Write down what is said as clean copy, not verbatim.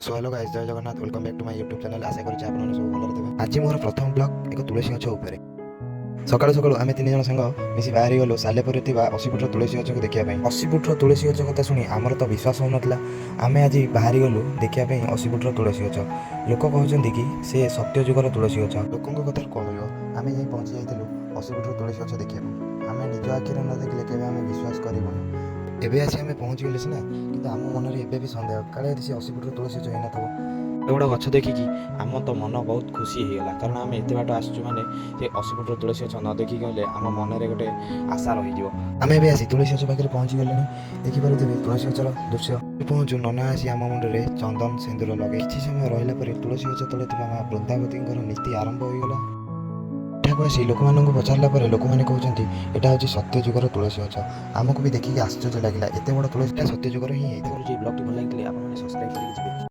Show hello guys, ଜୟ Jagannath. Welcome back to my YouTube channel. ଆଶା କରୁଛି ଆପଣମାନେ ସବୁ ଭଲରେ ଥିବେ। ଆଜି ମୋର ପ୍ରଥମ ବ୍ଲଗ୍ ଏକ ତୁଳସୀ ଗଛ ଉପରେ। ସକାଳୁ ସକାଳୁ ଆମେ ତିନି ଜଣ ସାଙ୍ଗ ମିଶି ବାହାରି ଗଲୁ ସାଲେପୁରରେ ଥିବା 80 ଫୁଟର ତୁଳସୀ ଗଛକୁ ଦେଖିବା ପାଇଁ। 80 ଫୁଟର ତୁଳସୀ ଗଛ କଥା ଶୁଣି ଆମର ତ ବିଶ୍ୱାସ ହେଉନଥିଲା। ଆମେ ଆଜି ବାହାରି ଗଲୁ ଦେଖିବା ପାଇଁ 80 ଫୁଟର ତୁଳସୀ ଗଛ। ଲୋକ କହୁଛନ୍ତି କି ସେ ସତ୍ୟ ଯୁଗର ତୁଳସୀ ଗଛ। ଲୋକଙ୍କ କଥାରୁ କ'ଣ ମିଳିବ? ଆମେ ଯାଇ ପହଞ୍ଚି ଯାଇଥିଲୁ 80 ଫୁଟର ତୁଳସୀ ଗଛ ଦେଖିବାକୁ। ଆମେ ନିଜ ଆଖିରେ ନ ଦେଖିଲେ କେବେ ଆମେ ବିଶ୍ୱାସ କରିବୁନି। ଏବେ ଆସି ଆମେ ପହଞ୍ଚିଗଲେ ସିନା, କିନ୍ତୁ ଆମ ମନରେ ଏବେ ବି ସନ୍ଦେହ, କାଳେ ଯଦି ସେ 80 ଫୁଟର ତୁଳସୀ ଗଛ ହେଇନଥିବ। ଏତେ ବଡ଼ ଗଛ ଦେଖିକି ଆମ ତ ମନ ବହୁତ ଖୁସି ହେଇଗଲା, କାରଣ ଆମେ ଏତେ ବାଟ ଆସିଛୁ ମାନେ ସେ 80 ଫୁଟର ତୁଳସୀ ଗଛ ନ ଦେଖିକି ଗଲେ ଆମ ମନରେ ଗୋଟେ ଆଶା ରହିଯିବ। ଆମେ ଏବେ ଆସି ତୁଳସୀ ଗଛ ପାଖରେ ପହଞ୍ଚିଗଲେଣି। ଦେଖିପାରୁଥିବେ ତୁଳସୀ ଗଛର ଦୃଶ୍ୟ। ପହଞ୍ଚୁ ନନା ଆସି ଆମ ମୁଣ୍ଡରେ ଚନ୍ଦନ ସିନ୍ଦୁର ଲଗେଇ କିଛି ସମୟ ରହିଲା ପରେ ତୁଳସୀ ଗଛ ତଳେ ଥିବା ମା ବୃନ୍ଦାବତୀଙ୍କର ନୀତି ଆରମ୍ଭ ହୋଇଗଲା। ଏଠାକୁ ଆସି ଲୋକମାନଙ୍କୁ ପଚାରିଲା ପରେ ଲୋକମାନେ କହୁଛନ୍ତି, ଏଇଟା ହେଉଛି ସତ୍ୟ ଯୁଗର ତୁଳସୀ ଗଛ। ଆମକୁ ବି ଦେଖିକି ଆଶ୍ଚର୍ଯ୍ୟ ଲାଗିଲା। ଏତେ ବଡ଼ ତୁଳସୀଟା ସତ୍ୟ ଯୁଗର ହିଁ ହେଇଥିବ। କରୁଛି। ବ୍ଲଗ୍ଟି ଭଲ ଲାଗିଥିଲେ ଆପଣମାନେ ସବସ୍କ୍ରାଇବ୍ କରିକି ଯିବେ।